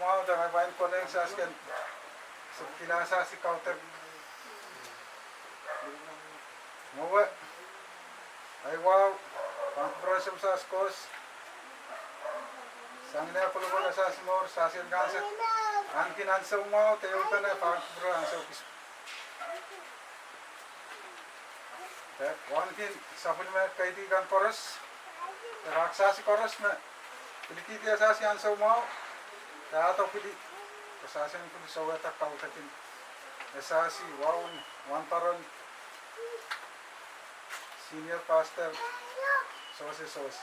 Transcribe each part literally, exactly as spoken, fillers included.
Mwahu de ngehi pahn kolehng sasken, sipkila sasi kaudok. Mwowe, ahi wahu, pahn kupwure sehse sas koaros. Sang ni ah kolokol sasi mour, sasien kanse. Ahneki ansou mwahu de ehupene pahn kupwure ansou kis. De wauneki sapwellime kaidih kan koaros. De rahk sasi koaros me pilikihdi e sasi ansou mwahu. De ahdo pili, de sasien pili sowehda kaudok en e sasi wahu en wahnpoaron Senior Pastor Sose Sose.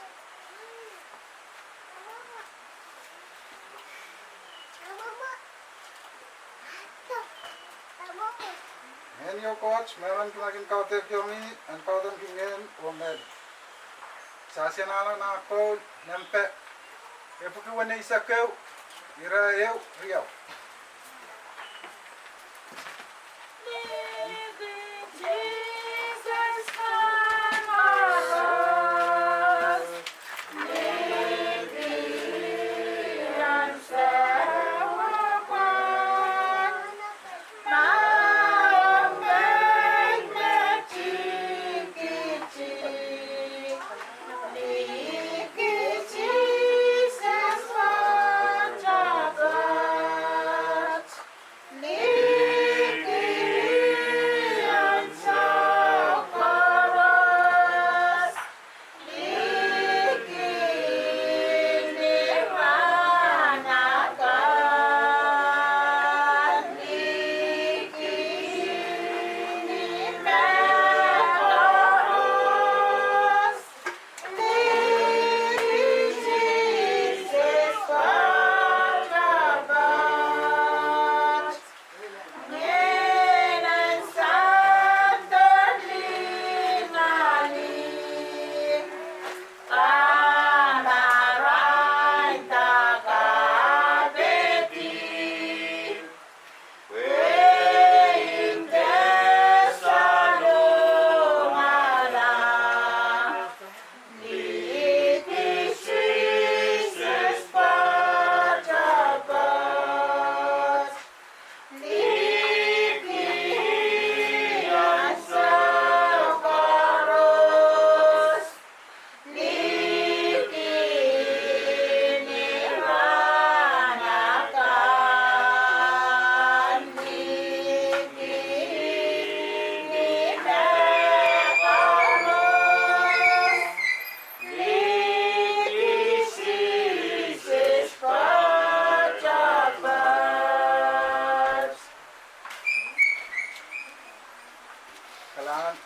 Ngehn ieu Koht, mehmen kin kaudehkiong ih, en kaudehki ngehn oh mehlel. Sasien ahlo nah koul, nempe epwiki weneisek ehu, ire ehu, riau. Kalahngan.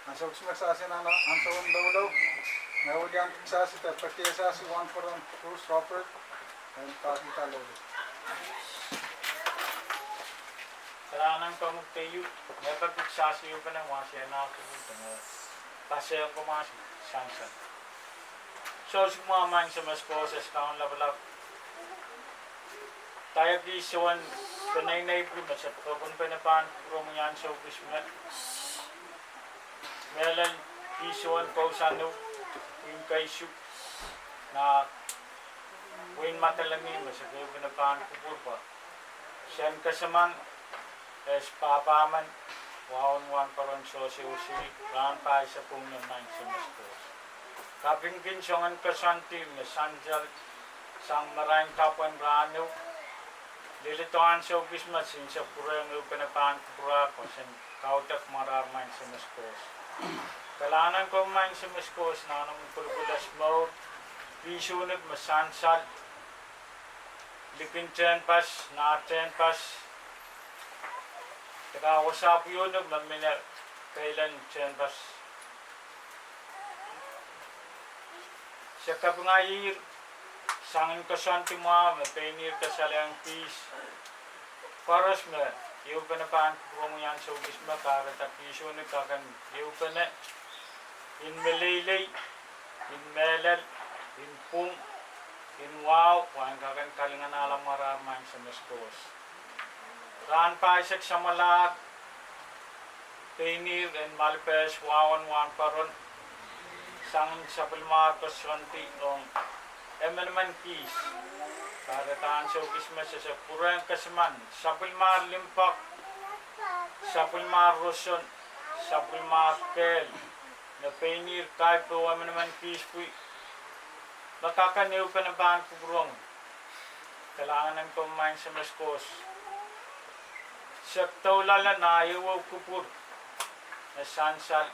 Ansou kis me sasien ansou en loulou, me wiliandi sasi de peki e sasi wahnpoaron Bruce Robert, en pahkihda loulou. Kalahngan komwi keieu, me peki sasi ehupene wahsien nah kupwur de me paseng komwi sansal. Sou sik mwahu Maing Semes Koht, Kaun Lapalap. Dahme kihsoan peneinei pwukat me se pwukpwukpene pahn kupwuromwi ansou kis me. Mehlel kihsoan kousoan ehu, pwihn keisuh, nah pwihn matalemi me se kehpene pahn kupwur pwe sen kesempwal, eh, pahpa men, wahu en wahnpoaron Sose Osei, rahn pahisek me Maing Semes Koht. Kapingkin soangen koasoandi me sansal sang marain kapwen rahn ehu, leledo ansou kis me se pwurehng ehupene pahn kupwur pwe sen kaudok mwarar Maing Semes Koht. Kalahngan komwi Maing Semes Koht, nan omwi kolokol es mour, kihsoanek me sansal, likin tehnpas, nah tehnpas, de kahwasahpw ionek me mie keilen tehnpas. Se kapinga ihr, sangin koasoandi mwahu me pein ihr kasalehng kihs koaros me ehupene pahn kupwuromwi ansou kis me, kahrehda kihsoanek kak en ehupene, en meleilei, en mehlel, en pwung, en wahu, pwehn kak en kalinganahla mwarar Maing Semes Koht. Rahn pahisek samwalahr, pein ihr en malipehs wahu en wahnpoaron, sangin sapwellimomwi koasoandi ong emenemen kihs. Kahrehda ansou kis me se pwurehng kesempwal sapwellimar limpoak, sapwellimar roson, sapwellimar kehl, me peinihr kaipou emenemen kihs pwe me kak en ehupene pahn kupwuromwi. Kalahngan en komwi Maing Semes Koht. Se doulahng nah ehuehu kupwur me sansal,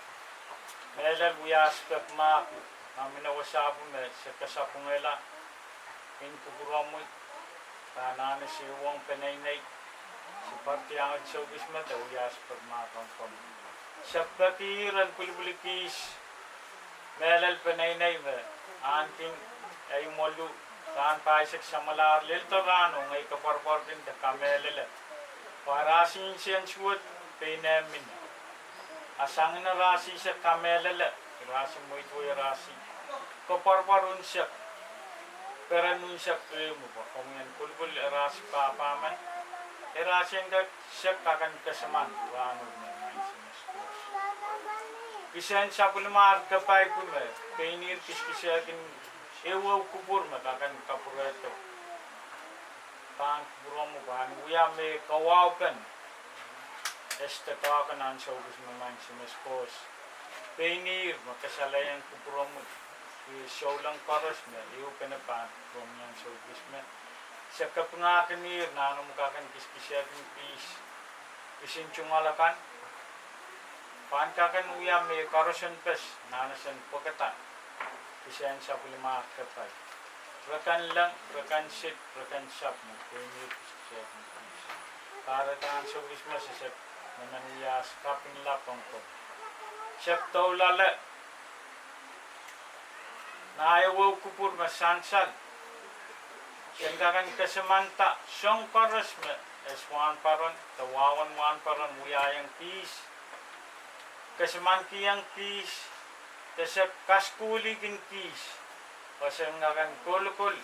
mehlel wia spek mahk, ma mine wasa pwe me se kasapwungehla en kupwuromwi, pahn anahne seiwong peneinei, se pahn diarada ansou kis me de wia spek mahk ong komwi. Se peki ren pwilipwil kihs, mehlel peneinei me ahneki ei mwoalu, rahn pahisek samwalahr lel de rahno, ngehi koapworopworki de kamehlele pwe arasin nsensuwed pein eh mine. A sangin arasin se kamehlele, arasin mweituwei, arasin koapworopwor unsek, peren unsek pwe mwo pwe komwi en kolokol arasin pahpa men, arasin de se kak en kesempwal rahno me Maing Semes Koht. Kisehn sapwellimar kapai pwe me peinihr kiskisehkin ehuehu kupwur me kak en kapwurehdo pahn kupwuromwi pwe en wia me kawaupen Ester doadoahk en ansou kis me Maing Semes Koht. Peinihr me kasalehiong kupwuromwi, eh, souleng koaros me ehupene pahn kupwuromwi ansou kis me. Se kapingahkinehr nan omw kak en kiskisehkin kihs, kisin tungoal akan, pahn kak en wia me koaroson pes nan esen pwekada kisehn sapwellimar kapai. Re kin leng, re kin sit, re kin sahpw me peinihr kiskisehkin kihs. Kahrehda ansou kis me se men wia kapinga pong pong. Se doulahng nah ehuehu kupwur me sansal, se kak en kesempwalda soahng koaros me ese wahnpoaron de wawan wahnpoaron wiahiong kihs, kesempwalkihong kihs, de se kasukuhlihkin kihs, pwe se kak en kolokol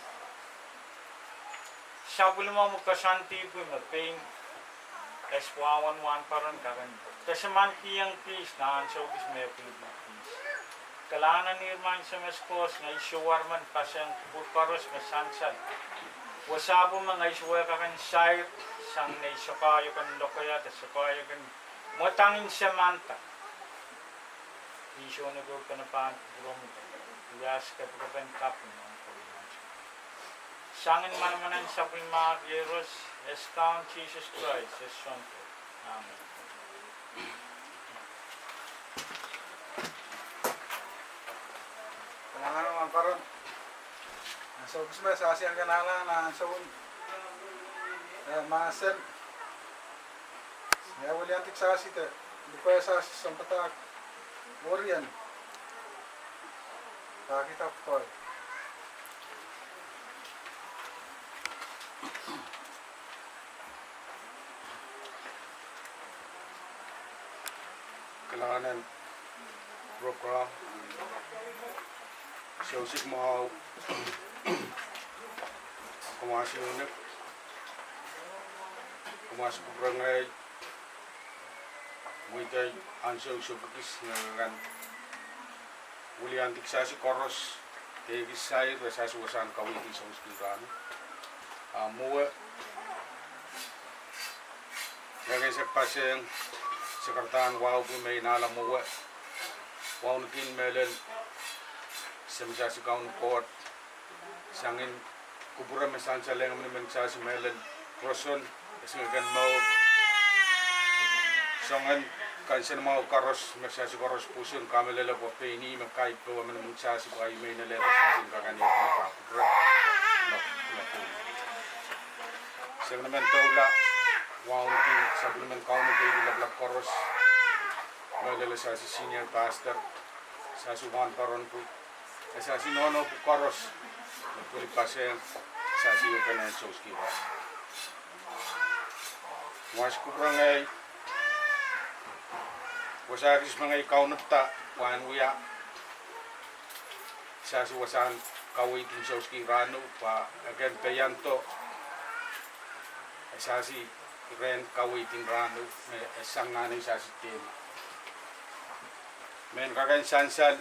sapwellimomwi koasoandi pwe me pein ese wawan wahnpoaron kak en kesempwalkihong kihs nan ansou kis me pwilipwil kihs. Kalahngan en ihr Maing Semes Koht, ngehi sohte men pasehng kupwur koaros me sansal. Wasa pwe me ngehi sohte kak en sair sang nei sokaioken lokaia de sokaioken mwadang en semanda. Ih soangen ehupene pahn kupwuromwi, wia kepikepen kaping ong komwi. Sangin manaman en sapwellimar Iehros, Kaun Sises Krais, e Sounkoa. Amen. Kalahngan en wahnpoaron. Ansou kis me se sehse kalahngan nan ansou, eh, mahsen, eh, wiliandi kitail sehse de, luke sehse sounpadahk orien pahkihda pwukoa. Kalahngan en program, Joseph Mao, Thomas Unik, Thomas Kupwurengai, mweidei ansou sohte kis me kak en wiliandi kitail sehse koaros, de kitail sehse wasahn kaweid en Sounkoa rahno. A mwowe, me ke sehse pasehng, se kahrehda wahu pwe me inala mwowe, wauneki mehlel, se me sehse kaun Koht, sangin kupwure me sansalehng emenemen kitail sehse mehlel roson, esingek en mour, soangen kansenamwahu koaros me kitail sehse koaros pwoson, kamehlele pwe pein ih me kaipou emenemen kitail sehse pwe ih me inelehda kitail sehse kak en ehupene pahn kupwure. Sehse emenemen doula, wauneki sapwellimen Kauno keidi lapalap koaros, mehlel sehse senior pastor, sehse wahnpoaron pwuhk, sehse nohno pwuhk koaros, me pwili pasehng sehse ehupene en Sounkoa. Thomas Kupwurengai, wasa kis me ngehi kaunopda pwehn wia sehse wasahn kaweid en Sounkoa rahno, pwe e kin peiando sehse rehn kaweid en rahno, me e sang nan ei sehse tehnpas. Mehn kak en sansal,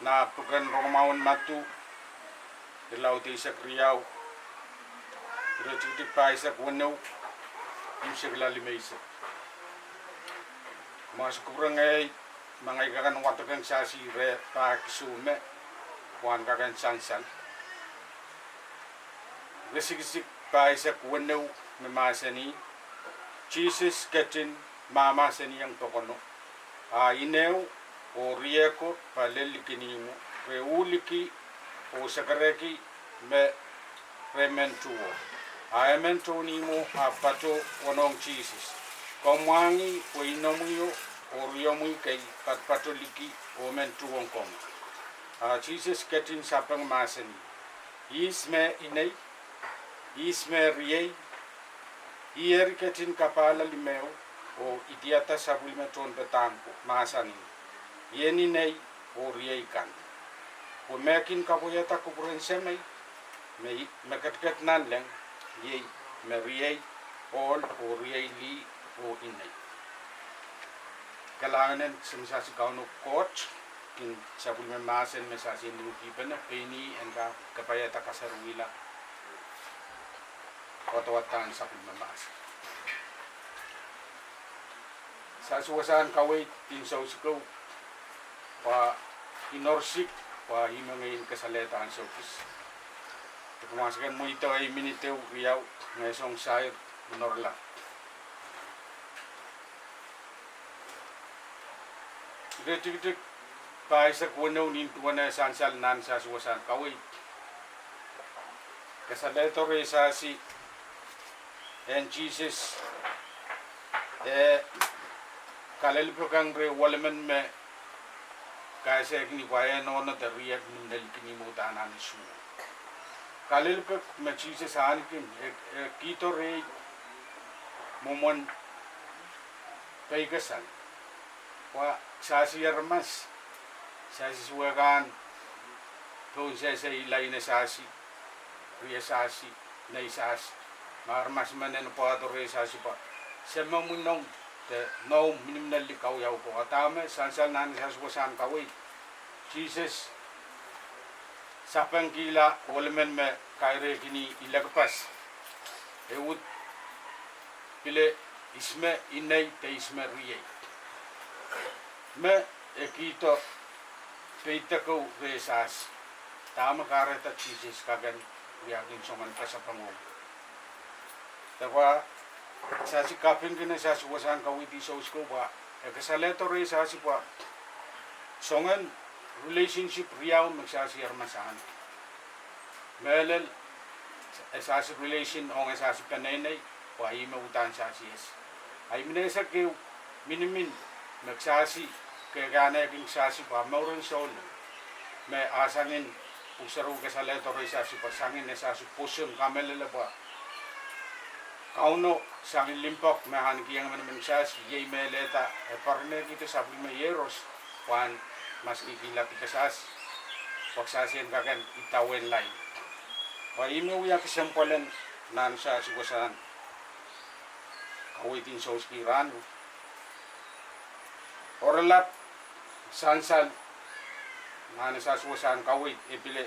nan pwuken Rongamwahu en Madiu, irelaud eisek riau, Iretikitik pahisek weneu, imwseklahn limeisek. Mwoahsi kupwuren ngehi ma ngehi kak en wadek kihsasi rehn pahkisuh me pwahn kak en sansal. Iretikitik pahisek weneu me mahsanih, Sises ketin mahmahsanihong pokono, a inehu oh riehko palellikin ihmwo, re uhliki oh sekerehki me re men tuhwo. A emen tohn ihmwo ahpw patohwanohng Sises, Komw mwahngih pwe inomwio oh riomwi kei patopato liki oh men tuhwong komwi. A Sises ketin sapeng mahsanih, Ihs me inei? Ihs me riei? Ih eri ketin kapahla limeo oh idiada sapwellime tohnpadahk ko, mahsanih, Ien inei oh riei kan. Pwe me kin kapwaiada kupwuren Semei me, me ketiket nanleng, iei me riei ohl oh riei lih oh inei. Kalahngan en Samatail Kauno Koht, kin sapwellime mahsen me sasi en lukipene, pein ih en kak kapaiada kasarawihla wadawadahn sapwellime mahsen. Sasi wasahn kaweid en sousikou, pwe inorsik, pwe ihme ngehi en kasalehda ansou kis. Deke mwasikei mweido ei minit ehu riau, ngehi song sair, inorla. Iretikitik pahisek weneu, nin duwen eh sansal nan sasi wasahn kaweid, kasalehdo rehsasi en Sises, eh, kalelipekeng reh welimen me kaisehkin ih pwe e nohno de riehk ni me liki ni me udahn anahne suwed. Kalelipek me Sises ahneki, e, e kihdo rehi mwomwen peikasal. Pwe sasi aramas, sasi suwed kan, pohn sehse ih lain sasi, rie sasi, nei sasi. Ma aramas men en pwahdo rehsasi pwe, se me mwomwen noumw de noumw minimnelli kawiawi ko. A dahme sansal nan sasi wasahn kaweid, Sises sapengkihla welimen me kairehkin ih lekepas. E uhd pil ihs me inei de ihs me riei. Me e kihdo peidekou rehsasi. Dahme kahrehda Sises kak en wiahkin soangen kasapengo? Deke sasi kapingki nan sasi wasahn kaweid en sousikou pwe, e kasalehdo rehsasi pwe, soangen relationship riau me sasi aramas ahneki. Mehlel, e sasi relation ong e sasi peneinei, pwe ihme udahn sasi ese. A imwin ese keu minimin me sasi, kehkehnehkin sasi pwe mouren souleng. Me a sangin, pwuhk sarawi kasalehdo rehsasi pwe sangin e sasi pwoson, kamehlele pwe Kauno sangin limpoak me ahnekiong emenemen sasi, iei me lelehda e poaronehkihdo sapwellime iehros, pwehn maskihla kihda sasi, pwe sasi en kak en idawehn lain. Pwe ihme wia kesempwal en nan sasi wasahn kaweid en sousikou rahno. Oaralap sansal nan sasi wasahn kaweid e pil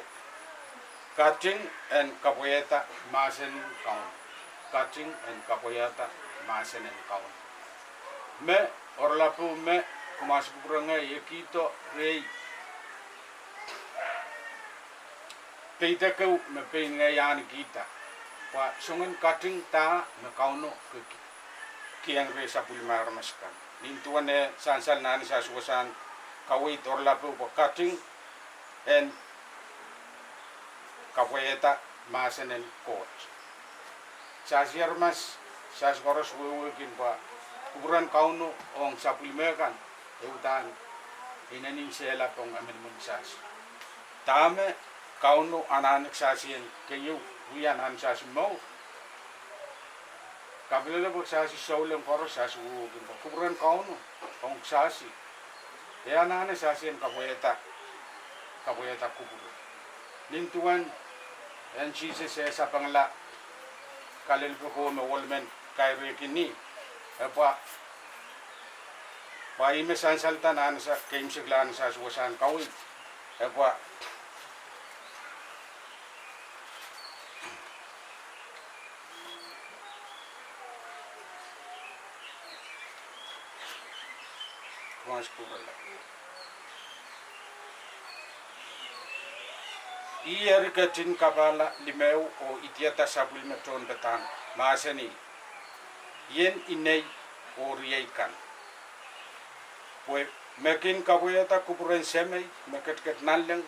kating en kapwaiada mahsen en Kauno. Kating en kapwaiada mahsen en Kauno. Me oaralap ehu me, kumwail kupwurehng ngehi, e kihdo rehi peidekou me pein ngehi ahnekihda. Pwe soangen kating da me Kauno kihong reh sapwellime aramas akan? Nin duwen eh sansal nan sasi wasahn kaweid oaralap ehu pwe kating en kapwaiada mahsen en Koht. Sasi aramas, sasi koaros wehwehki pwe kupwuren Kauno ong sapwellime kan e udahn inenen sehlap ong emenemen sasi. Dahme Kauno anahne sasi en keieu wia nan sasi mour? Kamehlele pwe sasi souleng koaros sasi wehwehki pwe kupwuren Kauno ong sasi, e anahne sasi en kapwaiada, kapwaiada kupwure. Nin duwen en Sises e sapengla kalelipeko me welimen kairehkin ih, e pwa, pwa ihme sansalda nan sa, keimwseklahn sasi wasahn kaweid, e pwa, Ih eri ketin kapahla limau oh idiada sapwellime tohnpadahk, mahsanih: Ien inei oh riei kan. Pwe me kin kapwaiada kupwuren Semei me ketiket nanleng,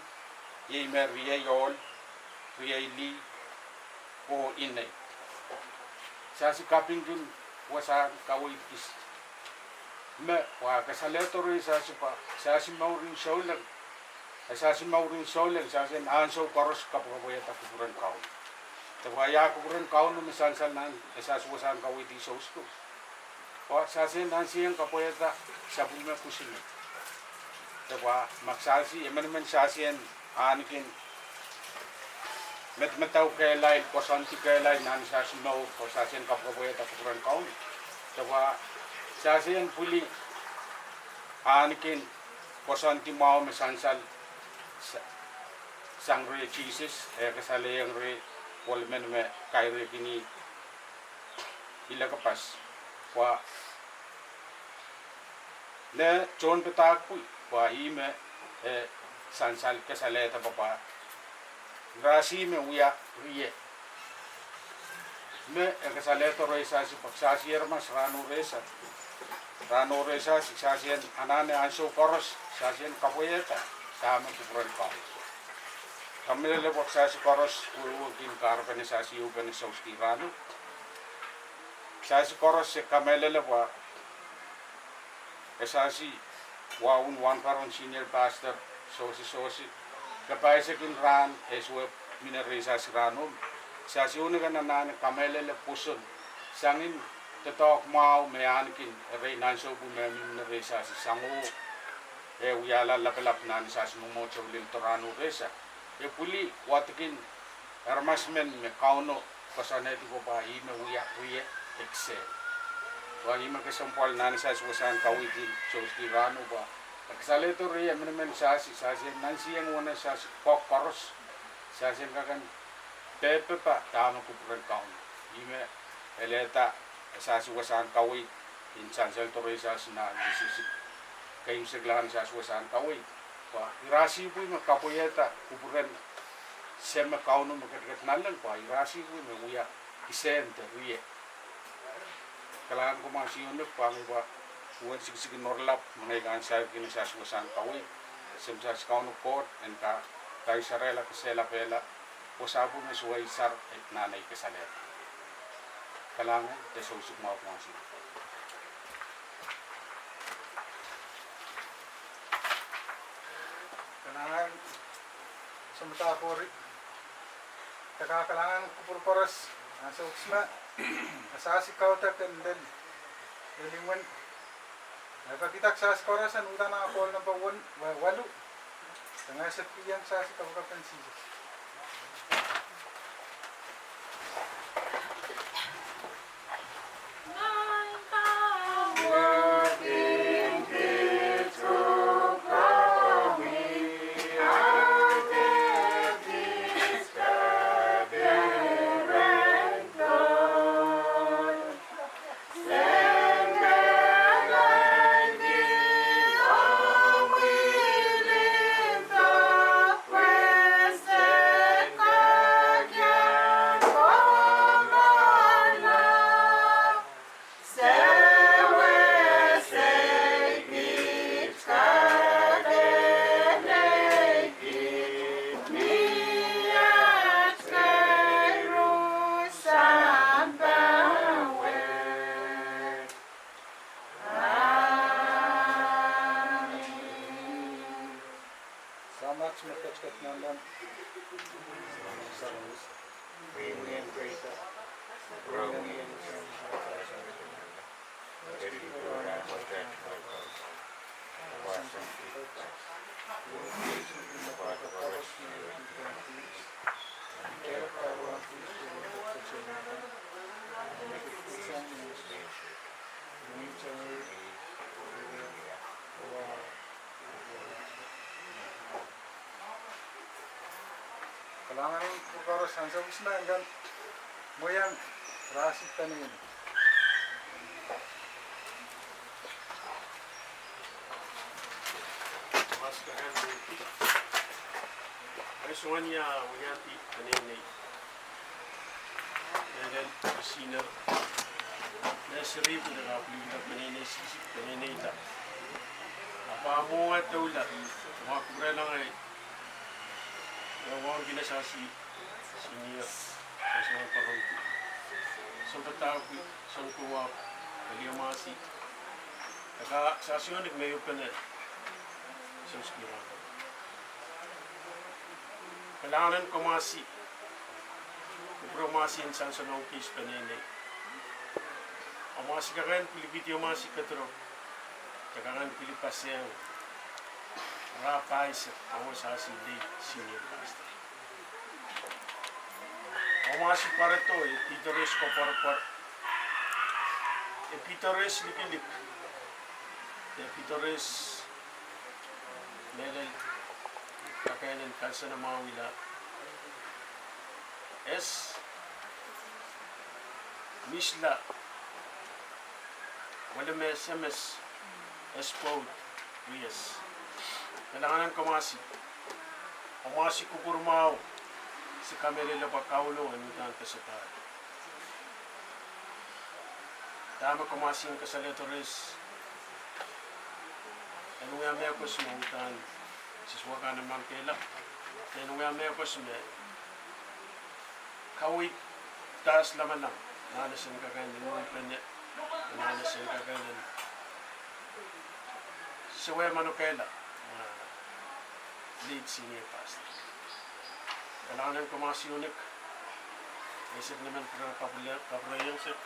iei me riei ohl, riei lih, oh inei. Sasi kapingkin wasahn kaweid kis me wa kasalehdo rehi sasi pwe sasi mourin souleng, e sasi mourin souleng, sasi en ansou koaros kapwakapwaiada kupwuren Kauno. De pwe ia kupwuren Kauno me sansal nan e sasi wasahn kaweid sousko? Pwe sasi en ansou en kapwaiada sapwellime kusine. De pwe ma sasi, emenemen sasi en ahneki medemedewe kehlail, koasoandi kehlail nan sasi mour, pwe sasi en kapwakapwaiada kupwuren Kauno. De pwe sasi en pwili ahneki koasoandi mwahu me sansal sa-, sang reh Sises, e kasalehiong reh ohl men me kairehkin ih ilakapas. Pwe ne tohnpadahk pwe, pwe ih me, e, sansal kasalehda pwe, pwe irasi me wia rie. Me e kasalehdo rehi sasi pwe sasi aramas rahno rehsang. Rahno rehsang, sasi en anahne ansou koaros, sasi en kapwaiada dahme kupwuren Kauno. Kamehlele pwe sasi koaros wehwehki kahrepen sasi ehupene souski rahno. Sasi koaros e kamehlele pwe e sasi wahu en wahnpoaron senior pastor, sewese sewese, kapaisek en rahn e sohte mihmi rehsang rahno. Sasi oneken anahne kamehlele pwoson, sangin doadoahk mwahu me ahneki erein ansou pwe me mihmi rehsang sang oh e wiahla lapalap nan sasi mwomwohdiso lel doadoahk rehsang. E pwili wadek en aramas men me Kauno koasoanehdi pwe pwe ih me wia rie, e kisehn. Pwe ih me kesempwal nan sasi wasahn kaweid souski rahno pwe e kasalehdo reh emenemen sasi, sasi en ansou en wehwehn sasi koaros, koaros, sasi en kak en pehpehpa dahme kupwuren Kauno. Ih me elehda e sasi wasahn kaweid en sansaldo rehsang nan sisi keimwseklahn sasi wasahn kaweid. Pwe irasi pwe me kapwaiada kupwuren Seme Kauno me ketiket nanleng, pwe irasi pwe me wia kisehn de rie. Kalahngan komw ahnsou nek pwe ngehi pwe uwen sikisik en oaralap me ngehi kin saikinte sasi wasahn kaweid. Sehse Kauno Koht en ka, ka Israel a kasalehpela, pwe sapwellime soh wehwehki sar nan ei kasalehda. Kalahngan de soukohp mwahu mwahu. Kalahngan, Samatapoari. Kak kalahngan kupwur koaros, ansou kis me sasi kaudok en lel, lel imwen. Eri kak sasi koaros en uhdahn koul namba wen, we-, walu. Dengan sepieng sasi kapakap en Sises. Samat me ketiket nanleng. Kalahngan en kupwur koaros, ansou kis me e kin mwehiong rahsang peneinei. Ahi soangen wia, wia di peneinei. Mehlel senior. Nursery pil ahpw lihda peneinei, sisi peneinei da. Ahpw mwo e doula, wa kurelang ai. E wahn kine sasi senior, sasi wahn paron. Sounpadahki, sounkowa, William Masi. Aka sasi onik me upene. Sounskirano. Kalahngan en Kamasi. Kupwure Masi en sansalong kis peneinei. Amasi kakehn pil kidi Amasi Kedro. Te kakehn pil paseng. Ra paise, awa sasi late senior pastor. Amasi Pareto, e Peters Koapworopwor. E Peters Likilik. E Peters Mehlel, kakehn en Kansana Mawila. Es Misla, Welemesemes, es Paul, Ries. Kalahngan en Kamasi. Amasi kupwur mwahu, se kamehlele pwe Kauno en uhdahn kesepahl. Dahme Kamasi en kasalehdo res, en wia mehkot me uhdahn, sis wakanen mankeila, en wia mehkot me kaweid das lamalam, nan esen kakehn en uhpene, nan esen kakehn en sewe manokehla, ma late senior pastor. Kalahngan en Kamasi unik, e sehd nemen pwurehng kapwurehsang sehd.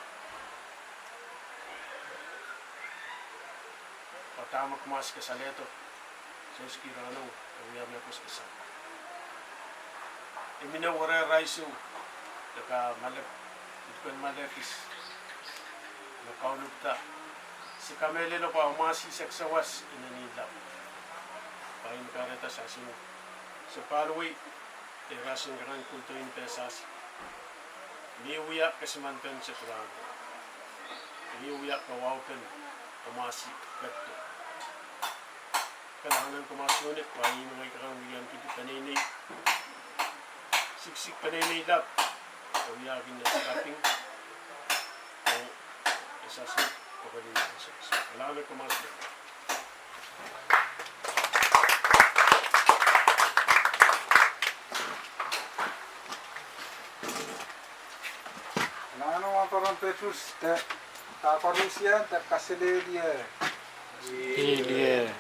Pwe dahme Kamasi kasalehdo, Sounskirano, e wia mehkot kesang. E mihmi nan were raisou, e ka malek, idken malekis, me kaunopda, se kamehlele pwe Amasi sehd sawas inenen lap. Pwe ih me kahrehda sasi, se paliwei, e rasin kanan kulto en peh sasi. Mie wia kesimanpen sehd rahn. Mie wia kawaupen Amasi Kedro. Kalahngan en Kamasi unik, pwe ih me ngehi kakan wia kidi peneinei. Siksik peneinei lap, e wiahkin ne kaping. Oh, e sasi, oh, kalahngan en Kamasi unik. Nano wa paron Petrus de, ka paron sie de kaselehlie. Ilie.